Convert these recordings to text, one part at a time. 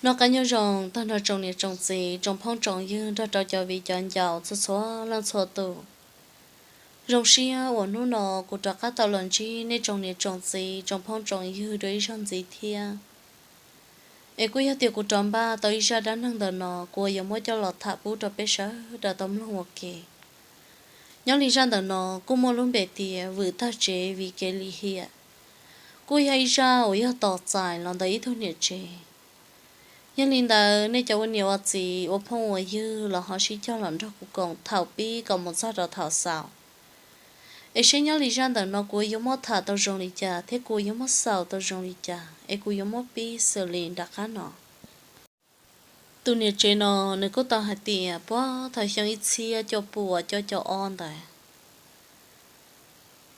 Noj qab nyob zoo tag nrho tsoom niam tsoom txiv, tsoom phooj tsoom ywg nrog rau cov viv cov ncaus txhua txhua leej txhua tus. Zoo siab uas hnub no kuv rov qab tau los ntsib nej tsoom niam tsoom txiv, tsoom phooj tsoom ywg dua ib zaug ntxiv thiab. Es kuj yog tias kuv rov npaj tau ib zaj dab neeg ntawm no, kuv yuav muab coj los tham pub rau peb sawv daws tau mloog ua ke. Nyob li zaj ntawm no kuj muaj lub npe tias Vwm Tag Tsev Vim Kev Lim Hiam, kuj yog ib zaj uas yog tos txais los ntawm ib tug niam tsev. Yog li ntawd nej cov ua niam ua txiv ua phooj ua ywg los ho sib cog los nrog kuv koom thaum pib kom mus txog rau thaum xaus, es seb nyob li zaj ntawm no kuv yuav muab tham tau zoo li cas thiab kuv yuav muab xaus tau zoo li cas, es kuv yuav muab pib xws li nram qab no. Tus niam tsev no nws kuj tau hais tias puag thaum xyoo ib txhiab cuaj puas cuaj caum ob ntawd,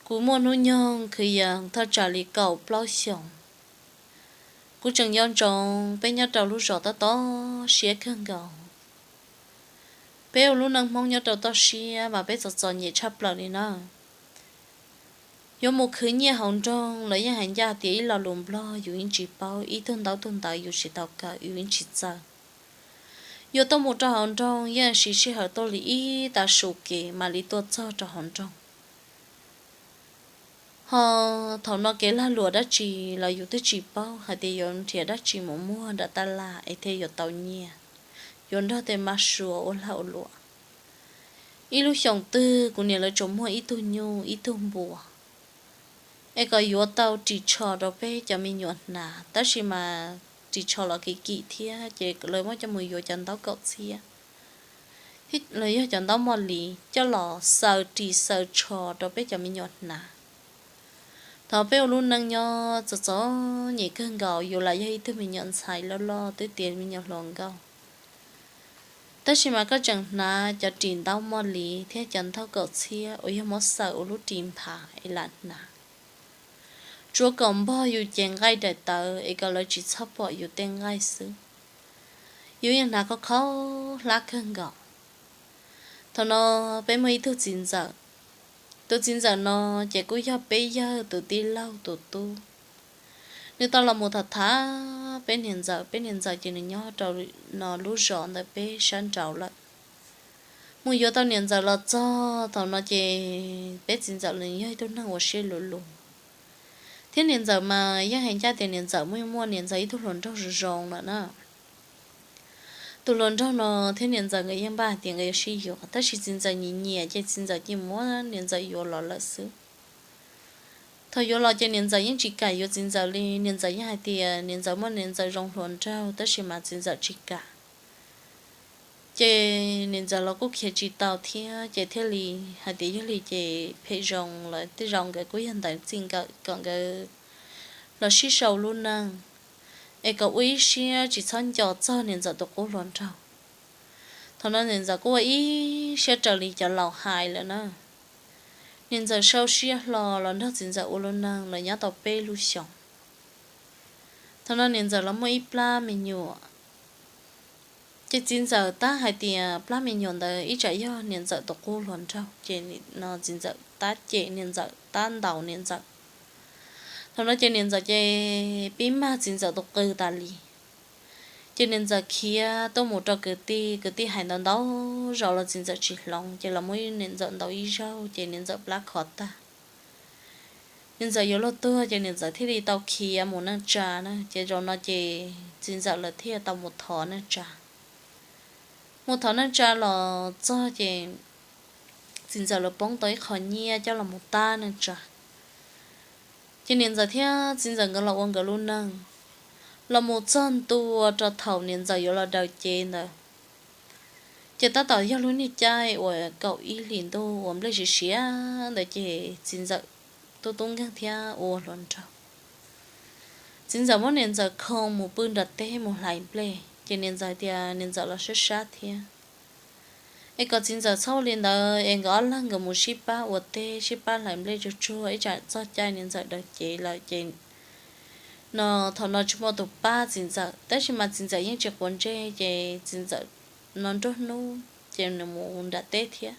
kuv muaj hnub nyoog kwv yees thaj tsam li kaum plaub xyoos. Kuv tseem nco ntsoov peb nyob rau lub zos tob tob siab kawg nkaus. Peb ua lub neej Hmoob nyob rau toj siab mas peb txom txom nyem tshaj plaws li na. Yuav mus khwv nyiaj hauv nroog los yeej hais ncaj tias ib lo lus Nplog yus yeej tsis paub, ib tug ntaub tug ntawv yus tsis tau kawm yus yeej tsis txawj. Yuav tuaj mus rau hauv nroog yeej siv sij hawm tuaj li ib tag su kev mam li tuaj txog rau hauv nroog. Ho thaum no kev lag luam dab tsi los yus twb tsis paub hais tias yuav nrhiav dab tsi mus muag nram taj laj es thiaj yuav tau nyiaj, yuav nrog tej mab sua ua lag ua luam. Ib lub xyoos twg kuv niam lawv tsuas muag ib tug nyuj ib tug npua, es kom yuav tau ris tsho rau peb cov me nyuam hnav, tab sis mas ris tsho los kim kim thiab ces lawv muab coj mus yuav cov ntaub kaum txhiab, los yog cov ntaub moj li, coj los xaws ris xaws tsho rau peb cov me nyuam hnav. Thaum peb ua lub neej nyob txom txom nyem kawg nkaus, yus lam yog ib tug me nyuam ntxhais loj loj twb tiav me nyuam hluas nkauj, tab sis mas koj tseem hnav cov ris ntaub moj li thiab cov ntaub kaum txhiab uas yog muab xaws ua lub ris nphav es lam hnav. Tsuav kom npog yus cev nqaij daim tawv es kom lawv tsis txhob pom yus tej nqaij xwb, yus yeej hnav khob khob hlab kawg nkaus. Thaum no peb muaj ib tug txiv ntxawm. Tus txiv ntxawm no ces kuj yog peb yawg tus tij laug tus tub. Nws tau los mus tham tham peb niam ntxawm, peb niam ntxawm ces nws nyob rau no lub zos ntawm peb sab nraud lawm. Mus yuav tau niam ntxawm los txog thaum no ces peb txiv ntxawm nws yog ib tug neeg uas siab luv luv thiab niam ntxawm mas yeej hais ncaj tias niam ntxawm muaj muaj niam ntxawm ib tug hluas nraug zoo zoo lawm na. Tus hluas nraug no thiab niam ntxawm nkawd yeej npaj hais tias nkawd yuav sib yuav, tab sis txiv ntxawm nyiam nyiam ces txiv ntxawm cia muab niam ntxawm yuav los lawm xwb. Thaum yuav los ces niam ntxawm yeej tsis kam yuav txiv ntxawm li, niam ntxawm yeej hais tias niam ntxawm muaj niam ntxawm zoo hluas nraug, tab sis mas txiv ntxawm tsis kam. Ces niam ntxawm los kuj khiav tsis tau thiab, ces thiaj li hais tias yog li ces phem zoo lawm, tej zaum nkawd kuj yog ntawd txij nkawm kom nkawd los sib sau lub neej, es kom ua ib siab tsis txhob nco txog niam ntxawm tus qub hluas nraug. Thaum no niam ntxawm kuj ua ib siab raws li cov laus hais lawm na. Niam ntxawm sau siab hlo los nrog txiv ntxawm ua lub neej los nyob tau peb lub xyoos. Thaum no niam ntxawm los muaj ib plab me nyuam. Ces txiv ntxawm tab hais tias plab me nyuam ntawd ib tsam yog niam ntxawm tus qub hluas nraug, ces no txiv ntxawm tab cem niam ntxawm, tab ntaus niam ntxawm. Thaum no ces niam ntxawm ces pib mag txiv ntxawm tus qw tas li. Ces niam ntxawm khiav tuaj mus rau kwv tij, kwv tij hais ntau ntau zaus los txiv ntxawm tsis hloov, ces los muab niam ntxawm ntaus ib zaug ces niam ntxawm plab khov tag. Niam ntxawm yuav luag tuag ces niam ntxawm thiaj li tau khiav mus neej tsa na, ces zaum no ces txiv ntxawm lawv thiaj tau mus thov neej tsa. Mus thov neej tsa los txog ces txiv ntxawm lawv poob tau ib qho nyiaj coj los mus tab neej tsa. Ces niam ntxawm thiab txiv ntxawm nkawd los ua nkawd lub neej, los mus txog ntua rau thaum niam ntxawm yuav los daws cev ntawd, ces tab tom yog lub niag caij uas kaum ib hlis ntuj uas nplej siav siav ntawd ces txiv ntxawm tub tub nkeeg thiab ua hluas nraug. Txiv ntxawm muab niam ntxawm khoo mus pw nram teb mus hlais nplej, ces niam ntxawm tias niam ntxawm los sab sab thiab, es kom txiv ntxawm txhob ua li ntawd, es nkawd ob leeg nkawd mus sib pab ua teb sib pab hlais nplej tsuag tsuag ib tsam txog caij niam ntxawm daws cev lawm ces no thaum no tsis muaj tus pab txiv ntxawm, tab sis mas txiv ntxawm yeej tsis quav ntsej, ces txiv ntxawm no nruab hnub ces nws mus nram teb thiab.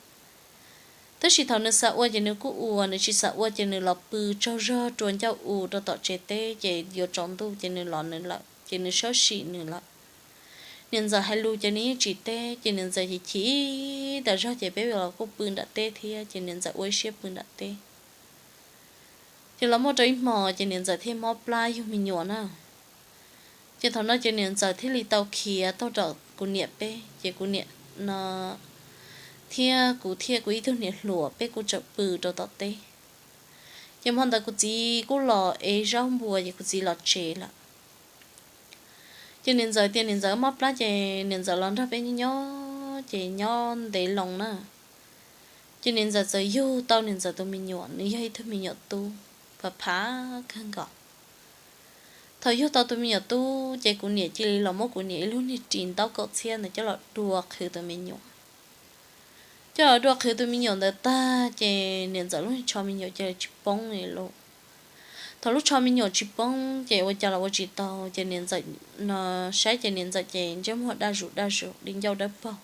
Tab sis thaum nws xav ua ces nws kuj ua, nws tsis xav ua ces nws los pw tsaug zog rua ncauj u rau tom tsev teb, ces yuav tsaus ntuj ces nws los nws lawm, ces nws sawb sim nws lawm. Niam ntxawm hais lus ces nws yeej tsis teb, ces niam ntxawm chim chim tas zog ces peb los kuj pw nram teb thiab, ces niam ntxawm ua ib siab pw nram teb. Ces los muaj rau ib hmo ces niam ntxawm thiaj mob plab yug me nyuam na. Ces thaum no ces niam ntxawm thiaj li tau khiav tuaj rau kuv niam peb, ces kuv niam no thiab kuv thiab kuv ib tug niam hluas peb kuj tseem pw rau tom teb. Ces hmo ntawd kuv txiv kuj los ev zaub npua ces kuv txiv los tsev lawm. Ces niam ntxawm tias niam ntxawm mob plab ces niam ntxawm los nrog peb nyob ces nyob ntev loo na. Ces niam ntxawm txawm yug tau niam ntxawm tus me nyuam, nws yog ib tug me nyuam tub phav phav kawg nkaus. Thaum yug tau tus me nyuam tub ces kuv niam cia li los muab kuv niam ib lub niag ris ntaub kaum txhiab ntawd coj los dua qhwv tus me nyuam. Coj los dua qhwv tus me nyuam ntawd tag ces niam ntxawm lub tsho me nyuam cia li tsis poob li lauj. Thaum lub tsho me nyuam tsis poob ces ua cas los ua tsis tau, ces niam ntxawm no saib ces niam ntxawm ces ntsej muag daj zus daj zus di ncauj dawb paug.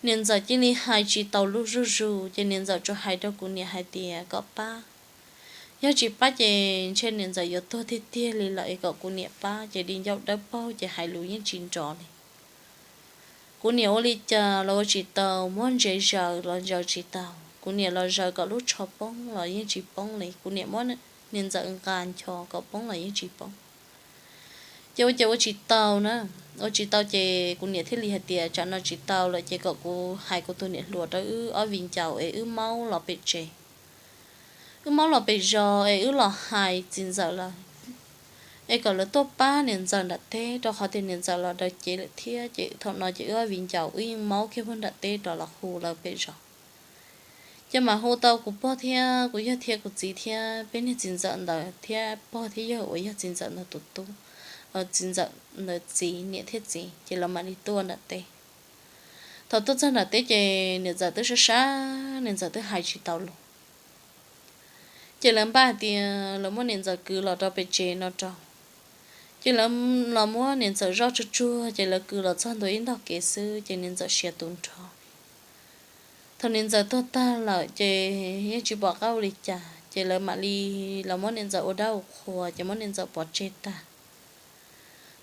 Niam ntxawm cia li hais tsis taus lus zuj zus, ces niam ntxawm tsuas hais rau kuv niam hais tias kom pab, yog tsis pab ces ntshe niam ntxawm yuav tuag tiag tiag li lawm es kom kuv niam pab, ces di ncauj dawb paug ces hais lus yeej tsis nrov li. Kuv niam ua li cas los ua tsis tau, muab ntsev zaws los zaws tsis tau, kuv niam los zaws kom lub tsho poob los yeej tsis poob li, kuv niam muab niam ntxawm nqa ncho kom poob los yeej tsis poob. Ces ua ces ua tsis tau na, ua tsis tau ces kuv niam thiaj li hais tias tsam no tsis tau lawm ces kom kuv hais kuv tus niam hluas rau wb ob viv ncaus es wb maub los pem tsev, wb maub los pem zos es wb los hais txiv ntxawm lawm es kom lawv tuaj pab niam ntxawm nram teb, rau qhov tias niam ntxawm los daws cev lawm thiab. Ces thaum no ces wb ob viv ncaus wb yeej maub kiag puag nram teb rov los hu lawv pem zos. Ces mam hu tau kuv pog thiab kuv yawg thiab kuv txiv thiab peb niag txiv ntxawm ntawd thiab pog thiab yawg uas yog txiv ntxawm ntawd tus tub, txiv ntxawm ntawd txiv, niam thiab txiv, ces lawv mam li tuaj nram teb. Thaum tuaj txog nram teb ces niam ntxawm twb sab sab, niam ntxawm twb hais tsis tau lus. Ces lawv npaj hais tias lawv muab niam ntxawm kwv los rau pem tsev no rau. Ces lawv los muab niam ntxawm zoj tsuag tsuag ces lawv kwv los txog ntua ib ntog kev xwb ces niam ntxawm siav tu nrho. Thaum niam ntxawm tuag tag lawm ces yeej tsis pom qab ua li cas ces lawv mam li los muab niam ntxawm ua dab ua qhua ces muab niam ntxawm pov tseg tag.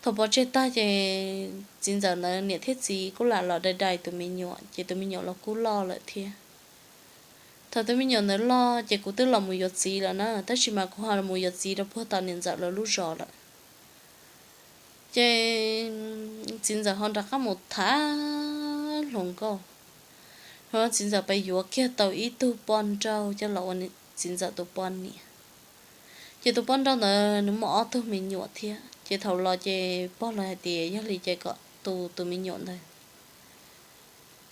Thaum pov tseg tag ces txiv ntxawm ntawd niam thiab txiv kuj lam los dai dai tus me nyuam ces tus me nyuam los kuj loj lawm thiab. Thaum tus me nyuam ntawd loj ces kuv twb los mus yuav txiv lawm na, tab sis mas kuv ho mus yuav txiv rau puag tom niam ntxawm lawv lub zos lawm. Ces txiv ntxawm ho rov qab mus tham hluas nkauj, txiv ntxawm pais yuav kiag tau ib tug poj nrauj coj los ua txiv ntxawm tus poj niam. Ces tus poj nrauj ntawd nws muaj ob tug me nyuam thiab, ces thaum los ces pog los hais tias yog li ces kom tu tus me nyuam ntawd.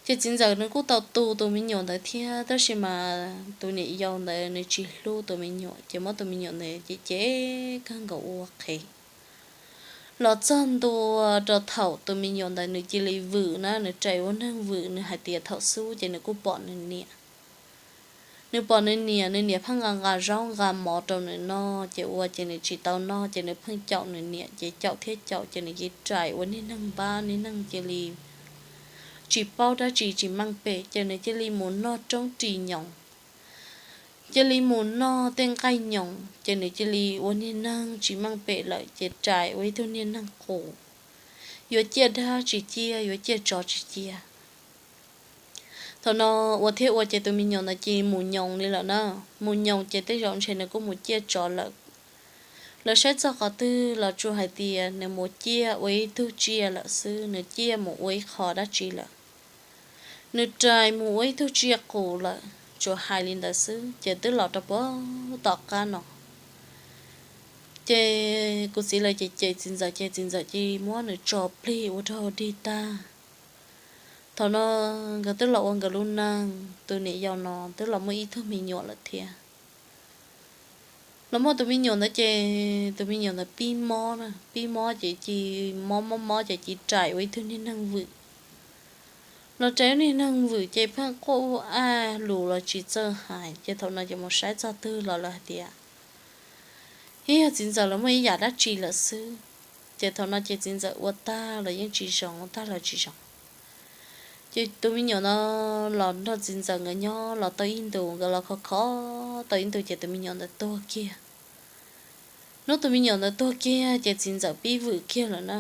Ces txiv ntxawm nws kuj tau tu tus me nyuam ntawd thiab, tab sis mas tus niam yau ntawd nws tsis hlub tus me nyuam, ces muab tus me nyuam ntawd cem cem kawg nkaus ua qhev. Los txog ntua rau thaum tus me nyuam ntawd nws cia li vwm na, nws rais ua neeg vwm, nws hais tias thaum xub ces nws kuj pom nws niam. Nws pom nws niam, nws niam pheej nqa nqa zaub nqa mov rau nws noj, ces ua ces nws tsis tau noj, ces nws pheej caum nws niam, ces caum thiab caum ces nws cia li rais ua niag neeg npab, niag neeg cia li tsis paub dab tsi, tsis meej pem, ces nws cia li mus noj roob ris nyoos, cia li mus noj tej nqaij nyoos, ces nws cia li ua niag neeg tsis meej pem lawm, ces rais ua ib tug niag neeg qus, yuav ciaj dab tsis ciaj, yuav ciaj tsov tsis ciaj. Thaum no ua thiab ua ces tus me nyuam ntawd cia li mus nyoos li lawm na, mus nyoos ces tej zaum ntshe nws kuj mus ciaj tsov lawm. Lawv saib txog qhov twg los tsuas hais tias nws mus ciaj ua ib tug tsiaj lawm xwb, nws ciaj mus ua ib qho dab tsi lawm, nws rais mus ua ib tug tsiaj qus lawm, tsuas hais li ntawd xwb, ces twb los rau puag tom qab no. Ces kuv txiv lawv cem cem txiv ntxawm, ces txiv ntxawm cia li muab nws tso plig ua rau dig tag. Thaum no nkawd twb los ua nkawd lub neej, tus niam yau no twb los muaj ib tug me nyuam lawm thiab. Los muaj tus me nyuam ntawd ces tus me nyuam ntawd pib mob na, pib mob ces cia li mob mob mob ces cia li rais ua ib tug niag neeg vwm. Los rais ua niag neeg vwm ces pheej quaj ua a lus los tsis txawj hais, ces thaum no ces mus saib txog twg los lawv hais tias ib yog txiv ntxawm los muaj ib yam dab tsi lawm xwb. Ces thaum no ces txiv ntxawm ua tag los yeej tsis zoo, ua tag los tsis zoo. Ces tus me nyuam no los nrog txiv ntxawm nkawd nyob los tau ib ntus, nkawd los khov kho tau ib ntus ces tus me nyuam ntawd tuag kiag. Hnub tus me nyuam ntawd tuag kiag ces txiv ntxawm pib vwm kiag lawm na.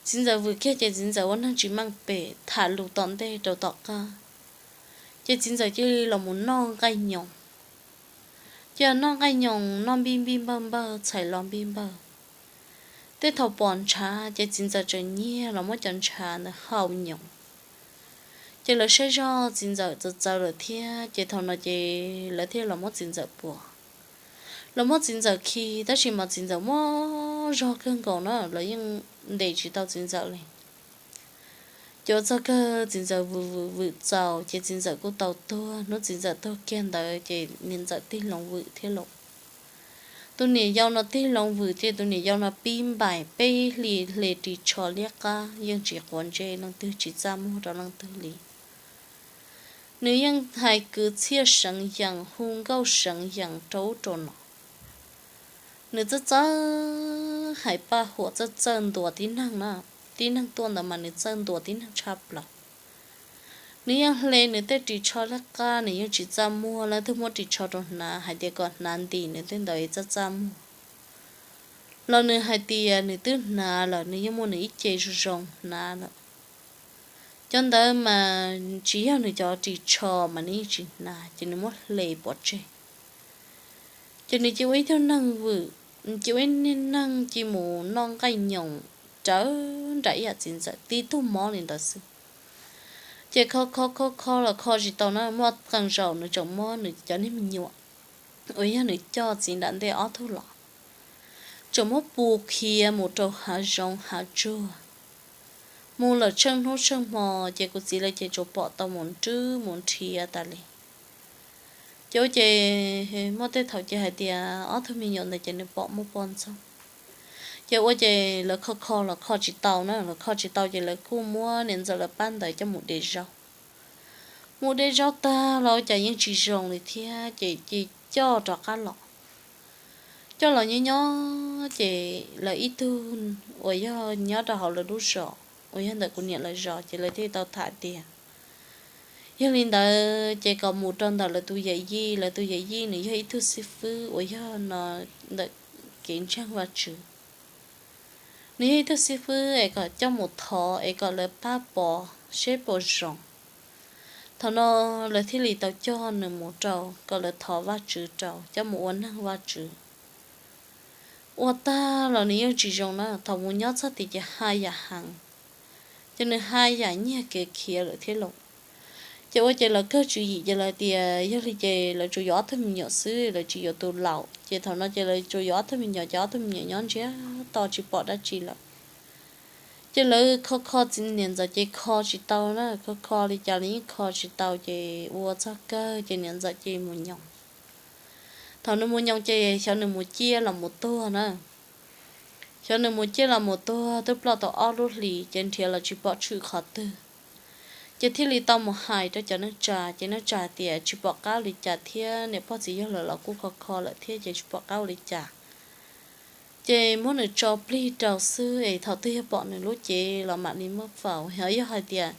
Txiv ntxawm vwm kiag ces txiv ntxawm ua neeg tsis meej pem, tham lus tom ntej rau tom qab, ces txiv ntxawm cia li los mus noj nqaij nyoos. Ces noj nqaij nyoos noj npij npij npawg npawg, txhais los npij npawg. Tej thaum pom ntshav ces txiv ntxawm tseem nyiag los muab cov ntshav ntawd hau nyoos. Ces lawv saib zog txiv ntxawm txawv txawv lawm thiab, ces thaum no ces lawv thiaj los muab txiv ntxawm puag. Los muab txiv ntxawm khi, tab sis mas txiv ntxawm muaj zog kawg nkaus na, lawv yeej ntes tsis tau txiv ntxawm li. Ces ua txog kawg txiv ntxawm vwm vwm vwm txaus ces txiv ntxawm kuj tau tuag. Hnub txiv ntxawm tuag kiag ntawd ces niam ntxawm tig loo vwm thiab los. Tus niam yau no tig loo vwm ces tus niam yau no pib npaim peb hlis hle ris tsho liab qab, yeej tsis quav ntsej leej twg, tsis txaj muag rau leej twg li. Nws yeej hais kwv txhiaj seev yees, hu nkauj seev yees rau ub rau no. Nws txawj txawj hais paj huam, txawj txawj ntuas tib neeg na. Tib neeg tuaj ntawd mas nws txawj ntuas tib neeg tshaj plaws. Nws yeej hle nws tej ris tsho liab qab, nws yeej tsis txaj muag, leej twg muab ris tsho rau hnav hais tias kom hnav ntim nws tej ntawd txaj txaj muag los nws hais tias nws twb hnav lawm, nws yeej muaj nws ib ce zoo zoo hnav lawm. Cov ntawd mas tsis yog nws cov ris tsho mas nws yeej tsis hnav, ces nws muab hle pov tseg. Ces nws cia ua ib tug neeg vwm, nws cia ua ib niag neeg cia mus noj nqaij nyoos rawv nram ib yam txiv ntxawm tib tug mob li ntawd xwb. Ces kho kho kho kho los kho tsis tau na, muaj qee zaus nws tseem muab nws cov niag me nyuam uas yog nws coj txiv nram ntej ob tug los, tseem muab pus khiav mus rau hav zoov hav tsuag. Mus lawm tsheej hnub tsheej hmo, ces kuv txiv lawv ces tsuas pom tau mus nrwb mus nrhiav tas li. Ces ua ces muaj tej thaum ces hais tias ob tug me nyuam ntawd ces nws pom muaj poj ntxoog. Ces ua ces lawv kho kho los kho tsis tau na, lawv kho tsis tau ces lawv kuj muab niam ntxawm lawv pab ntawd coj mus de zaub. Mus de zaub tag los ua cas yeej tsis zoo li thiab, ces cia coj rov qab los. Coj los nyob nyob ces lawv ib tug uas yog nyob rau hauv lawv lub zos uas yog ntawm kuv niam lawv zos, ces lawv thiaj tau tham tias, yog li ntawd ces kom mus rau ntawm lawv tus yawm yij, lawv tus yawm yij nws yog ib tug xib fwb uas yog no ntawm kev ntseeg Vajtswv. Nws yog ib tug xib fwb es kom coj mus thov es kom lawv pab pov seb puas zoo. Thaum no lawv thiaj li tau coj nws mus rau kom lawv thov Vajtswv rau, coj mus ua neeg Vajtswv. Ua tag los nws yeej tsis zoo na, thaum mus nyob txog tim ces haj yam heev, ces nws haj yam nyiag kev khiav lawm thiab lauj. Ces ua ces lawv kawg tswv yim ces lawv tias yog li ces lawv tsuas yuav ob tug me nyuam xwb, lawv tsis yuav tus laus. Ces thaum no ces lawv tsuas yuav ob tug me nyuam, ces ob tug me nyuam nyob ntsiag to tsis pom dab tsi lawm. Ces lawv kho kho txiv niam ntxawm ces kho tsis tau na, kho kho li cas los yeej kho tsis tau, ces ua txog kawg ces niam ntxawm ces mus nyoos. Thaum nws mus nyoos ces xyov nws mus ciaj los mus tuag na. Xyov nws mus ciaj los mus tuag twb ploj tau ob lub hlis ces nrhiav los tsis pom tshwm qhov twg. Ces thiaj li tau mus hais rau cov neej tsa, ces neej tsa tias tsis pom qab ua li cas thiab, niam pog txiv yawg lawv los kuj kho kho lawm thiab ces tsis pom qab ua li cas. Ces muab nws tso plig rau xwb es thaum twg yog pom nws lub cev los mam li muab faus, yog hais tias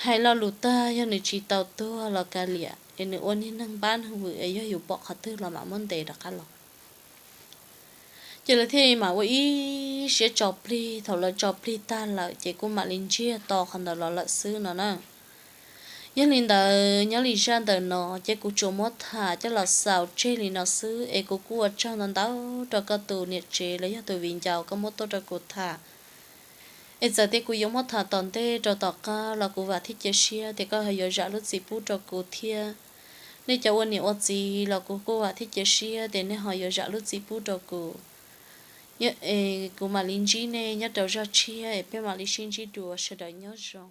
hais lo lus tag yog nws tsis tau tuag los kav liam es nws ua niag neeg npab neeg vwm es yog yus pom qhov twg los mam muab ntes rov qab los. Ces lawv thiaj mam ua ib siab tso plig, thaum lawv tso plig tag lawm ces kuj mam li ntsiag to qhov ntawd los lawm xwb no na. Yog li ntawd nyob li zaj ntawm no ces kuv tsuas muab tham coj los xaus tseg li no xwb es kuv kuj ua tsaug ntau ntau rau koj tus niam tsev los yog tus viv ncaus koj muab tuaj rau kuv tham. Es txawm tias kuv yuav muab tham tom ntej rau tom qab los kuv vam thiab cia siab tias koj ho yuav zam lub txim pub rau kuv thiab. Nej cov ua niam ua txiv los kuv kuj vam thiab cia siab tias nej ho yuav zam lub txim pub rau kuv. Kuv mam li ntsib nej nyob rau zaj tshiab es peb mam li sib ntsib dua, sawv daws nyob zoo.